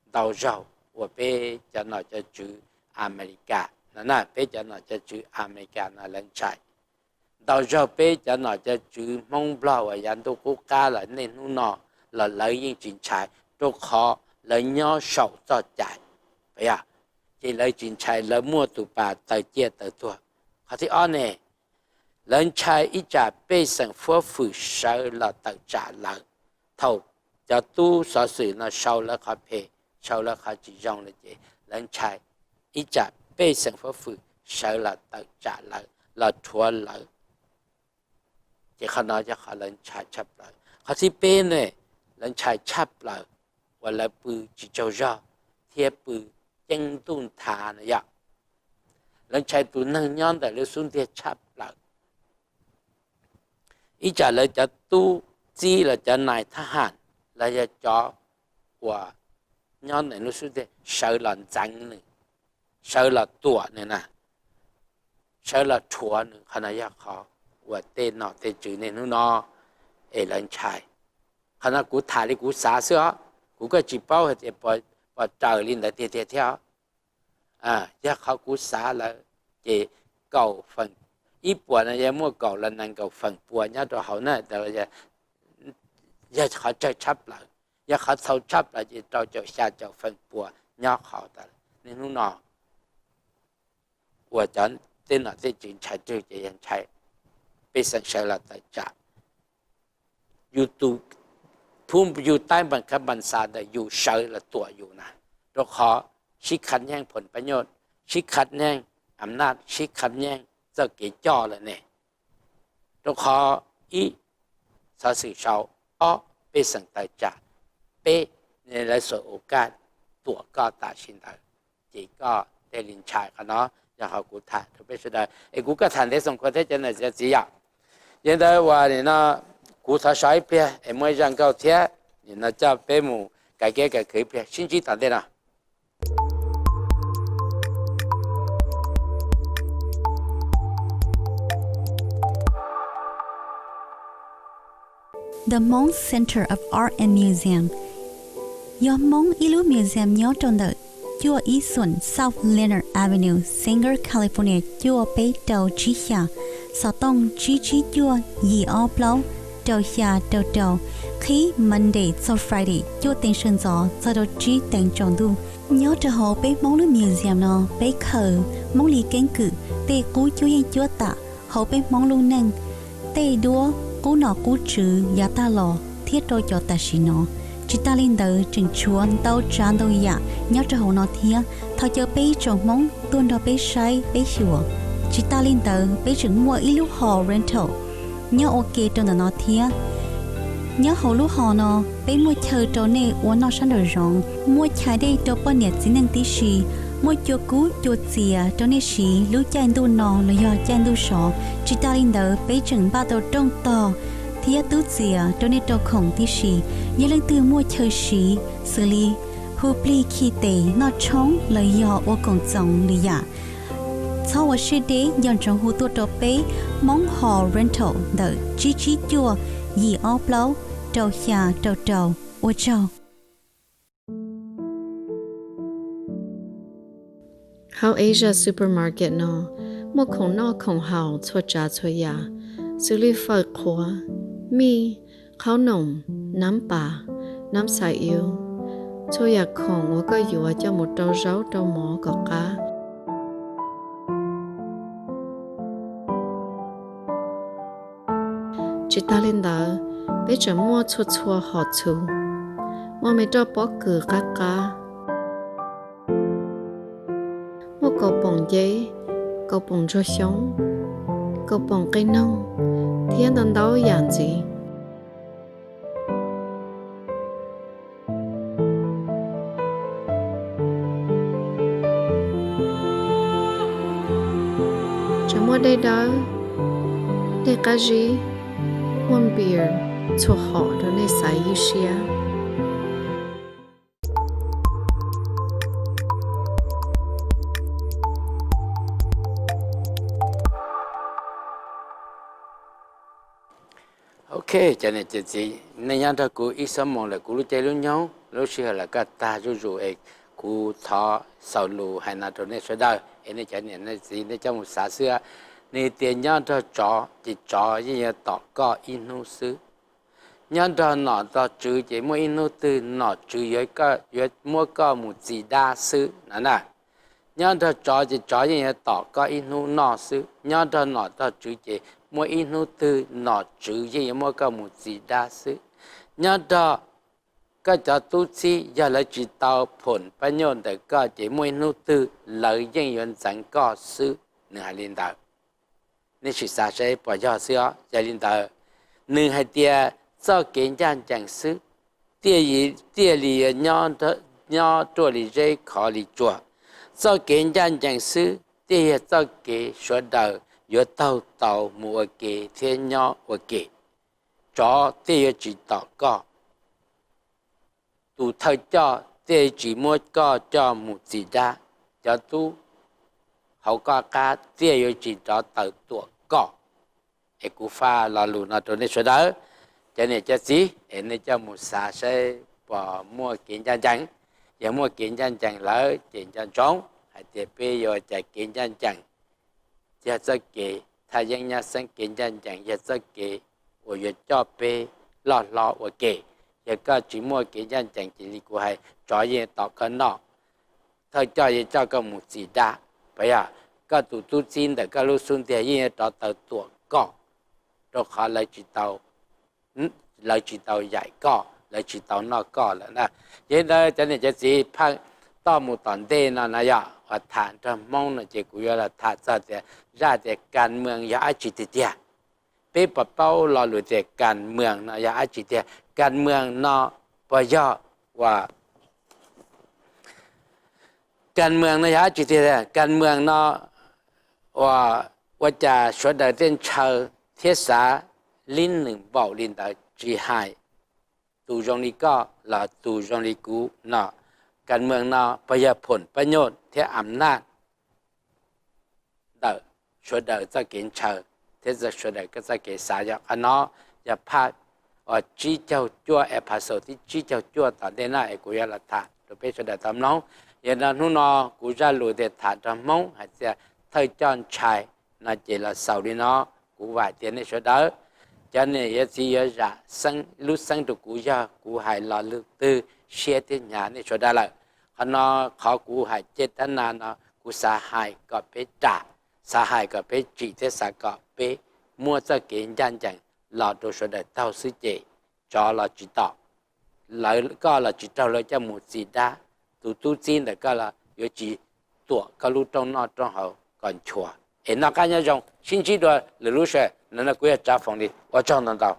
Ntau zaug uas peb cov nom cov tswv Amelikas no, peb cov nom cov tswv Amelikas no lawv ntshai. Ntau zaug peb cov nom cov tswv Hmoob Nplog uas yav ntuj qub qab los niaj hnub no los lawv yeej tsis ntshai, rau qhov lawv nyob saum txoj cai, yog, ces lawv tsis ntshai, lawv muaj tus pas taws ciaj taws tuag. Qhov thib ob ne, lawv ntshai ib tsam pej xeem fuab fwm sawv los tawm tsam lawv thaum cov tub xov xwm no sau lawv qhov phem sau lawv qhov tsis zoo lawm ces lawv ntshai ib tsam pej xeem fab fwm sawv los tawm tsam lawv, los rhuav lawv. Ces qhov no yog qhov lawv ntshai tshaj plaws. Qhov thib peb ne, lawv ntshai tshaj plaws uas lawv pw tsis tsaug zog thiab pw ceeb ntuj nthav no yog lawv ntshai tus neeg nyob ntawm lub xub ntiag tshaj plaws. Ib tsam lawv cov tub txib los cov nais thab ham los yog cov uas nyob ntawm lub xub ntiag sawv los ntxeev nws, sawv los tuam nws na, sawv los rhuav nws. Qhov no yog qhov uas tej nom tej tswv niaj hnub no es lawv ntshai. Qhov no kuv tham li kuv xav xwb os, kuv kuj tsis paub hais tias puas raws li ntawd tiag tiag thiab. Yog qhov kuv xav lawm ces kaum feem, ib puas no yog muaj kaum los nees nkaum feem pua nyob rau hauv na. Yog qhov tsawg tshaj plaws, yog qhov txhaum tshaj plaws ces rau caum xya caum feem pua nyob qhov ntawd. Niaj hnub no uas cov tej nom tej tswv ntshai rwg ces yog ntshai pej xeem sawv los tawm tsam yus tus, yus taib npas khav npas xav ntawm yus sawv los tuam yus na, rau qhov sib khav nyeej phoom pab nyoj, sib khav nyeej am naj, sib khav nyeej txoj kev coj lawm ne. Rau qhov ib, xov xwm sau, ob, pej xeem tawm tsam, peb, lawv xuas ua kaj tuam koj tam sim ntawd, ces koj thiaj li ntshai. Qhov no yog qhov kuv tham rau peb sawv daws es kuv kuj tham ntev xoo kua thiab cov niam cov txiv yom. Yog li ntawd uas nim no kuv thov so ib pliag es muaj ib zaj nkauj thiab nim no coj peb mus kav kev kav khwv ib pliag sib ntsib tom ntej no. The Hmong Center of Art and Museum yog Hmoob ib lub museum nyob rau ntawm cuaj ib xoom South Leonard Avenue, Sanger, California cuaj peb rau tsib xya, xov tooj tsib tsib cuaj yim ob plaub rau xya rau rau, qhib Monday txog Friday cuaj teev sawv ntxov txog rau tsib teev tsaus ntuj. Nyob rau hauv peb Hmoob lub museum no peb khaws Hmoob li keeb kwm tej qub cuab yeej cuab tam hauv peb Hmoob lub neej, tej duab qub nom qub tswv yav tag los thiab rau cov tam sim no. Tsis tas li ntawd tseem tshuav ntau tsav ntau yam nyob rau hauv no thiab. Thov caw peb ib tsoom Hmoob tuaj nrog peb saib peb xyuas. Tsis tas li ntawd peb tseem muaj ib lub hall rental nyob ua ke rau ntawm no thiab. Nyob hauv lub hall no peb muaj chaw rau nej ua noj sab nraum zoov, muaj chais dej rau poj niam txiv neej tib si, muaj cua kub cua txias rau nej siv lub caij ntuj no los yog caij ntuj sov. Tsis tas li ntawd peb tseem npaj tau rooj tog thiab tub txias rau nej rau khoom tib si. Yog leej twg muaj chaw siv xws li hu plig khi tes noj tshoob los yog ua koom txoos li yam, txhob ua siab deb nco ntsoov hu tuaj rau peb Hmoob Hall Rental ntawm tsib tsib cuaj yim ob plaub rau xya rau rau. Ua tsaug. Hauv Asia Supermarket no muaj khoom noj khoom haus txhua tsav txhua yam, xws li fawm qhuav, mij, qhaub noom, nam pas, nam xais iv, txhua yam khoom uas koj yuav coj mus rau zaub rau mov kom qab. Tsis tas li ntawd, peb tseem muaj txhua txhua hom txhuv, muaj me roj pob kws qab qab, muaj kaus poom nceb, kaus poom ntsuag xyoob, kaus poom qe noog, thiab ntau ntau yam ntxiv. Tseem muaj dej dawb, dej qab zib, muaj beer txhua hom rau nej xav ywj siab. Ok, cov niam cov txiv, nej nyob nrog kuv ib xuab moos lawm kuv lub caij lub nyoog, lub sij hawm lawm kaj tag zuj zus es kuv thov xaus lus hais no rau nej sawv daws es nej cov niam nej txiv nej coj mus xav xwb. Nws tias nyob nrog tsov ces tsov yeej yuav tom koj ib hnub xwb. Nyob nrog nom nrog tswv ces muaj ib hnub twg nom tswv yuav, yuav muab koj mus txi dab xwb no na. Nyob nrog tsov ces tsov yeej yuav tom koj ib hnub noj xwb. Nyob nrog nom nrog tswv ces muaj ib hnub twg nom tswv yeej yuav muab koj mus txi dab xwb. Nyob nrog Koj cov tub txib yog lawv tsis tau phoom pab nyuj ntawm koj ces muaj ib hnub twg lawv yeej yuav ntxeev koj xwb. Nws hais li ntawd. Nej sim xav saib puas yog xwb os. Yog li ntawd, nws hais tias txoj kev ncaj ncees xwb thiaj li yuav nyob ruaj li zeb khov li tsuag. Txoj kev ncaj ncees xwb thiaj yog txoj kev sawv daws yuav taug tau mus ua ke thiab nyob ua ke. Tsov thiaj yuav tsis tom koj. Tus thawj coj thiaj tsis muab koj coj mus txi dab. Cov tub hauv koj qab thiaj yuav tsis rov taw tuam koj. Es kuv faj lo lus no rau nej sawv daws, cov niam cov txiv, es nej coj mus xav saib puas muaj kev ncaj ncees. Yog muaj kev ncaj ncees lawm ces nco ntsoov hais tias peb yuav ua cas kev ncaj ncees yog txoj kev thaj yeeb nyab xeeb, kev ncaj ncees yog txoj kev uas yuav coj peb loj hlob ua ke. Yog koj tsis muaj kev ncaj ncees ces li kuv hais, tsov yeej tom koj noj, thawj coj yeej coj koj mus txi dab, puas yog? Koj tus tub txib ntawm koj lub xub ntiag yeej yuav rov taw tuam koj, rau qhov lawv tsis tau yaim koj, lawv tsis tau noj koj lawm na. Yog li ntawd cov niam cov txiv, phaj toj mus tom ntej no no yog uas tham nrog Hmoob no ces kuv yuav los tham txog tias zaj tias kas mws yog dab tsi tiag tiag. Peb puas paub lo lus tias kas mws no yog dab tsi tiag? Kas mws no puas yog uas kas mws no yog dab tsi tiag? Kas mws no ua, ua cas sawv daws thiaj ntshaw thiab xav lib nws npaum li ntawd, tsis hais tus zoo li koj los tus zoo li kuv no? Kas mws no puas yog phoom pab nyuj thiab am naj ntawm sawv daws txoj kev ntshaw thiab sawv daws koj txoj kev xav? Yog qhov no yog phaj uas tsib caug cuaj, episode thib tsib caug cuaj tom ntej na es kuv yuav los tham rau peb sawv daws tau mloog. Yog no hnub no kuv zaj lus tias tham nrog Hmoob hais tias thawj coj ntshai no ces los xaus li no. Kuv vam tias nej sawv daws, cov niam yawm txiv yuav zam lub xeeb rau kuv yog kuv hais lo lus twg siab thiab hnyav nej sawv daws lawm. Qhov no, qhov kuv hais ceg tab na no kuv xav hais kom peb ram, xav hais kom peb tsim thiab xav kom peb muab txoj kev ncaj ncees los rau sawv daws taug xwb ces tsov los tsis tom, lawv, koj los tsis raug lawv coj mus txi dab, tus tub txib ntawm koj los yuav tsis tuam koj lub rooj noj rooj haus kom nchuav. Es noj qab nyob zoo, sib ntsib dua lwm lub sij hawm. Ntawm no kuv yog Tsav Foom Lis, ua tsaug ntau ntau.